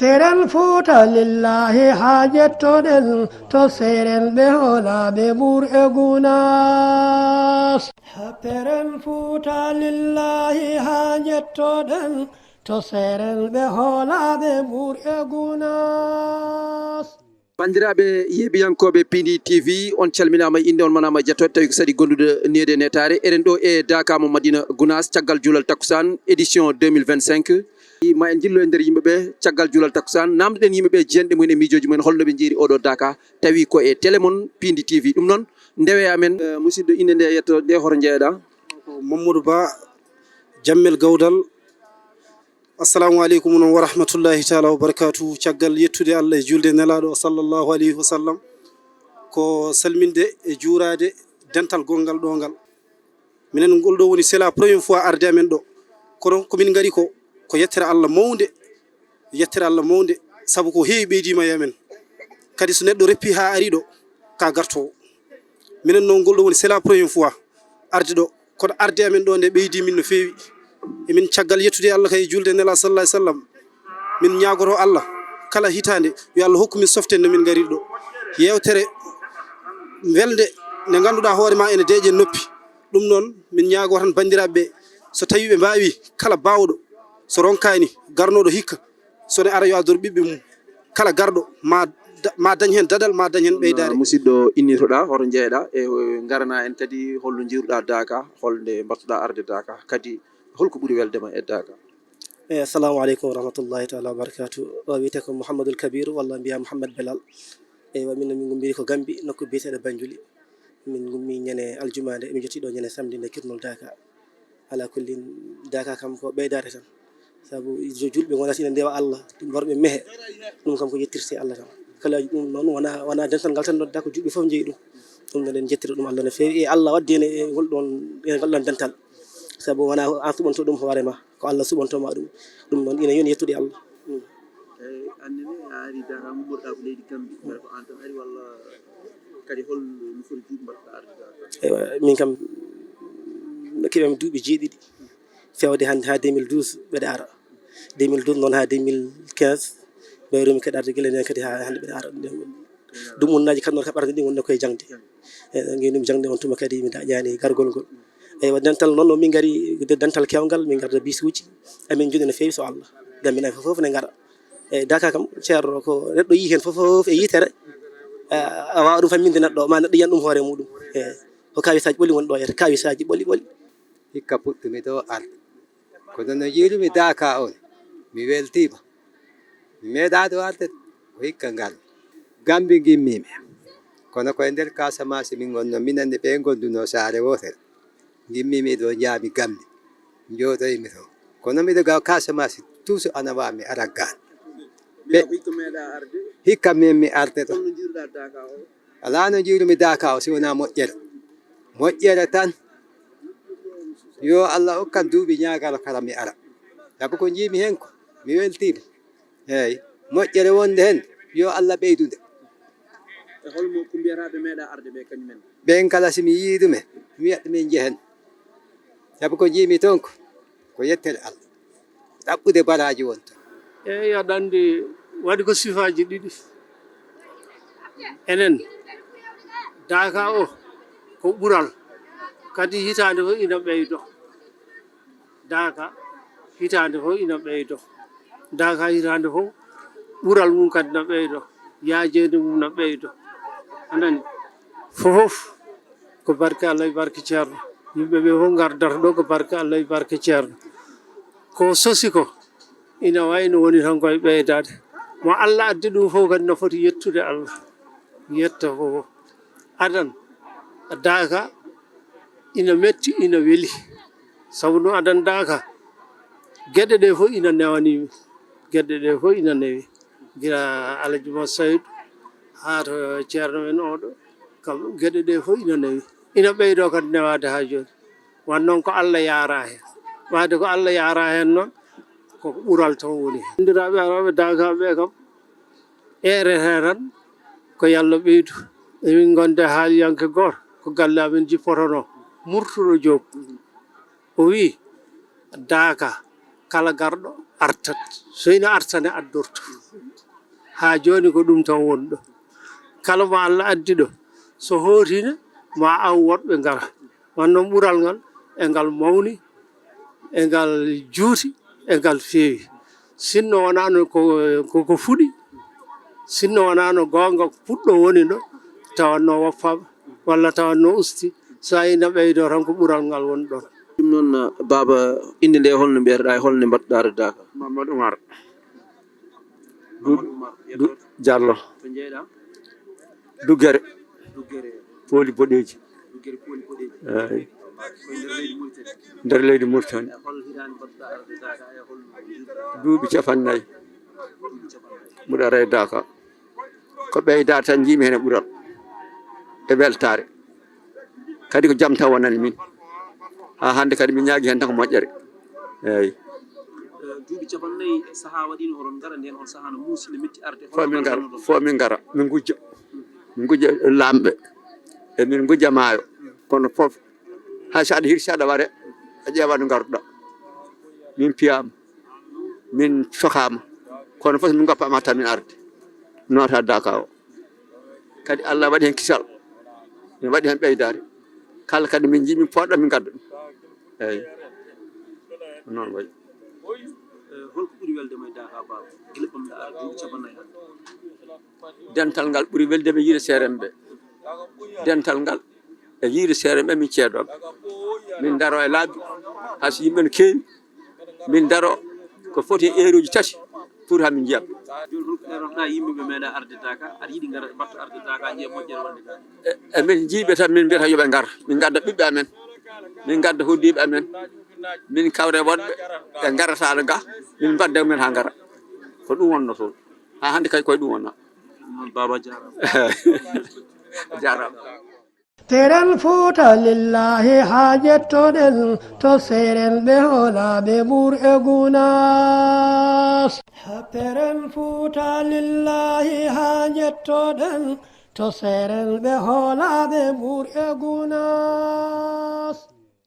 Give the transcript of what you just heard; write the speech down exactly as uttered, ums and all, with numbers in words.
Seren Fuuta lillahi haa jettoɗen to seren ɓe hoolaaɓe Mbuur e Gunaas. Seren Fuuta lillahi haa jettoɗen to seren ɓe hoolaaɓe Mbuur e Gunaas. Banndiraaɓe yeeɓiyankooɓe Pindi T V, on calminaama, innde on manaama, e jettode, tawi ko saɗi gondude needi e neetaare. Eɗen ɗo e Daaka mo Madina Gunaas, caggal juulal takkusaan, édition deux mille vingt-cinq. Ma en njillu e nder yimɓe ɓe, caggal juulal takkusaan, naamndoɗen yimɓe ɓe, jiyanɗe mumen e miijooji mumen, holno ɓe njiiri oɗo Daaka, tawi ko e télé mon Pindi T V. Ɗum noon, ndewe amen, eh, musidɗo, innde nde, yetto nde, hoto njeeɗa? Ko Mamadou Ba, Jammel Gawdal. Assalamu aleykum wa rahmatullahi taala wa barakatuhu. Caggal yettude Allah e julde Nelaaɗo sallallahu alayhi wa sallam, ko salminde e juuraade dental gonngal ɗo ngal. Minen ngol ɗo woni, c'est la première fois arde amen ɗo. Kono ko min ngari ko, ko yettere Allah mawnde, yettere Allah mawnde, sabu ko heewi ɓeydiima e amen. Kadi so neɗɗo reppi haa ari ɗo, ka gartoowo. Minen noon ngol ɗo woni, c'est la première fois arde ɗo. Kono arde amen ɗo nde ɓeydi min no feewi. Emin caggal yettude Allah kay e julde Nela sallallahu alaihi wasallam, min ñaagoto Allah kala hitaande yo Allah hokku min softe no min ngariri ɗo. Yeewtere welde nde ngannduɗaa hoore ma ene deeƴe noppi. Ɗum noon min ñaago tan banndiraaɓe ɓe, so tawii ɓe mbaawi, kala baawɗo so ronkaani garnooɗo hikka, so ne ara yo ador ɓiɓɓe mum. Kala garɗo ma da-, ma dañ heen dadal, ma dañ heen ɓeydaare. Musidɗo, innitoɗaa, hoto njeeyɗaa e, eh, ngarana en kadi, holno njiiruɗaa Daaka, holnde mbattuɗaa arde Daaka, kadi holko ɓuri welde ma e Daaka? Eyi, assalamu aleykum wa rahmatullahi taala wa barakatuh. O wiyetee ko Mouhamadul Kabir, walla mbiyaa Mouhamad Belal. Eywa, min, min ngummiri ko Gambi, nokku biyeteeɗo Banjuli. Min ngummi ñande aljumaande, min jottii ɗo ñande samedi nde kirnol Daaka. Ala kullin, Daaka kam ko ɓeydaade tan. Sabu jo-, julɓe ngonata ina ndewa Allah, worɓe mehe. Ɗum kam ko yettirte Allah tan. Kala ɗum noon wona, wona dental ngal tan nodda, ko julɓe fof njeyi ɗum. Ɗum noon en njettira ɗum Allah no feewi. E Allah waddi en e ngol ɗon, e ngol ɗon dental. Sabu wona an suɓanto ɗum hoore ma, ko Allah suɓanto ma ɗum. Ɗum noon ina yoni yettude Allah. Mm. Eyi, aan ne, a ari Daaka, ngummotoɗaa ko leydi Gambi, mbele ko aan tan ari walla kadi hol no foti duuɓi mbaɗtuɗaa arde Daaka? Eywa, min kam, no keɓii mi duuɓi jeeɗiɗi, feewde hannde haa deux mille douze mbeɗa ara. Deux mille douze noon haa deux mille quinze, mbayru mi kadi arde gila ndeen kadi haa hannde mbeɗa ara. Ɗum unnaaji kadi noon kam arde ɗi wonno koye jaŋde. E, ngeenumi jaŋde on tuma kadi mi dañaani gargol ngol. Eywa, dental noon no min ngari de-, dental keewngal, min ngarda bisuuji, amin njoɗi no feewi so Allah. Gambinaaɓe fof ne ngara. Eyyi, Daaka kam, ceerno, ko neɗɗo yii heen fof, fof e yitere, a, a waawa ɗum famminde neɗɗo, ma neɗɗo yiyan ɗum hoore muɗum. Eyyi, ko kawisaaji ɓoli woni ɗo, yata kawisaaji ɓoli ɓoli. Hikka puɗɗumi ɗo arde. Kono no njiirumi Daaka on, mi weltiima. Mi meeɗaa ɗo arde, ko hikka ngal. Gambi ngimmiimi. Kono ko e nder Casamance min ngonno, minen e ɓe ngondunoo saare wootere. Ngimmiimi ɗo, njaami Gambi. Njooɗoymi ɗo. Kono miɗo ga Casamance, toujours ana wa mi ara gaan. Ɓe, hikka min mi arde ɗo. Alaa no njiirumi Daaka o, si wonaa moƴƴere. Moƴƴere tan. Yo Allah okkan duuɓi ñaagaro kala mi ara. Sabu ko njiimi heen ko, mi weltiima. Eeyi. Moƴƴere wonde heen, yo Allah ɓeydu nde. E holmo ko mbiyataaɓe meeɗaa arde ɓe kañumen? Ɓeen kala, si mi yii ɗumen, mi wiya ɗumen njehen. Sabu ko njiimi toon ko, ko yettere Allah. Ɗaɓɓude baraaji won toon. Eeyi, aɗa anndi, waɗi ko sifaaji ɗiɗi. Enen, Daaka o, ko ɓural. Kadi hitaande fof ina ɓeydo. Daaka hitaande fof ina ɓeydo. Daaka hitaande fof ɓural mum kadi na ɓeydo. Yaajeende mum na ɓeydo. A nani? Fof ko barke Allah e barke Ceerno. Yimɓe ɓe fof ngardata ɗo ko barke Allah e barke Ceerno. Ko sosi ko ina wayi no woni tan koye ɓeydaade. Mo Allah addi ɗum fof kadi no foti yettude Allah. Yetta fof. Adan, Daaka ina metti, ina weli. Sabu no adan Daaka, geɗe ɗe fof ina newanii mi. Geɗe ɗe fof ina newi. Gila Alaji Mo Saydu haa to ceerno men oɗo, kam geɗe ɗe fof ina newi. Ina ɓeydo kadi newaade haa jooni. Wan noon ko Allah yaara heen. Waade ko Allah yaara heen noon, ko ɓural tan woni heen. Banndiraaɓe arooɓe Daakaaɓe ɓe kam, eerete tan ko Yallah ɓeydu. Emin ngondi e haaliyanke gooto, ko galle amen jippotonoo, Murtuɗo Joob. O wii, Daaka, kala garɗo artat. So ina arta ne addorto. Haa jooni ko ɗum tan woni ɗo. Kala mo Allah addi ɗo, so hootine, ma aw woɗɓe ngara. Wan noon ɓural ngal, e ngal mawni, e ngal juuti, e ngal feewi. Sinno wonaano ko, ko, ko fuɗi, sinno wonaano goonga puɗɗo woni ɗo, tawanno woppaama, walla tawanno usti, so a ina ɓeydo tan ko ɓural ngal woni ɗon. Ɗum noon, Baaba, innde nde holno mbiyata-ɗaa, e holno nde mbaɗ-ɗaa daaka? Mamadou Oumar. Du-, Mamadou Oumar, du-, yettoto. Diallo. To njeyɗaa? Duggere. Duggere. Pooli boɗeeji. Duggere pooli boɗeeji. Eey. Ko e nder leydi Mauritanie. Nder leydi Mauritanie. E hol hitaande mbaɗ-ɗaa arde daaka, e hol duuɓi capannayyi. Duuɓi capannayyi. Mbuɗa rey daaka. Ko ɓeydaade tan njiimi heen e ɓural e weltaare. Kadi ko jam tan wonani min. Haa hannde kadi min ñaagi heen tan ko moƴƴere. Eey. Eh, duuɓi capannayyi sahaa waɗiino oɗon ngara, ndeen on sahaa no muusi, no metti arde. Fof min ngara, fof min ngara. Min ngujja. Min ngujja laamɓe. E min ngujja maayo. Kono fof, hay so aɗa hirsi, aɗa ware, a ƴeewa no ngarduɗaa. Min piyaama. Min cokaama. Kono fof min ngoppaama tan min arde. Noota daaka o. Kadi Allah waɗi heen kisal. Ina waɗi heen ɓeydaare. Kala kadi min njii, min pooɗa, min ngadda ɗum. Eey. Noon wayi. Eh, holko ɓuri welde ma e daaka, Baaba? Gila ɓamɗaa arde duuɓi capannayyi hannde. Dental ngal ɓuri welde mi yiide seeremɓe. Dental ngal e yiide seeremɓe min ceedooɓe. Min ndaro e laabi, hay so yimɓe no keewi, min ndaro ko foti e eeruuji tati pour haa min njiya. Jooni holko ɗeeronɗaa yimɓe ɓe meeɗaa arde daaka, aɗa yiɗi ngara mbaɗta arde daaka, njiya moƴƴere wonde ga? E, emin njiiɓe tan, min mbiyata yo ɓe ngar, min ngadda ɓiɓɓe amen, min ngadda hoddiiɓe amen, min kawre woɗɓe ɓe ngarata ɗo ga, min mbadda men haa ngara. Ko ɗum wonno toon. Haa hannde kay koye ɗum wona. Noon, Baaba, jaaraama. Jaaraama. Seeren Fuuta lillaahi haa njettoɗen, to seerenɓe hoolaaɓe Mbuur e Gunaas. Seeren Fuuta lillaahi haa njettoɗen, to seerenɓe hoolaaɓe Mbuur e Gunaas.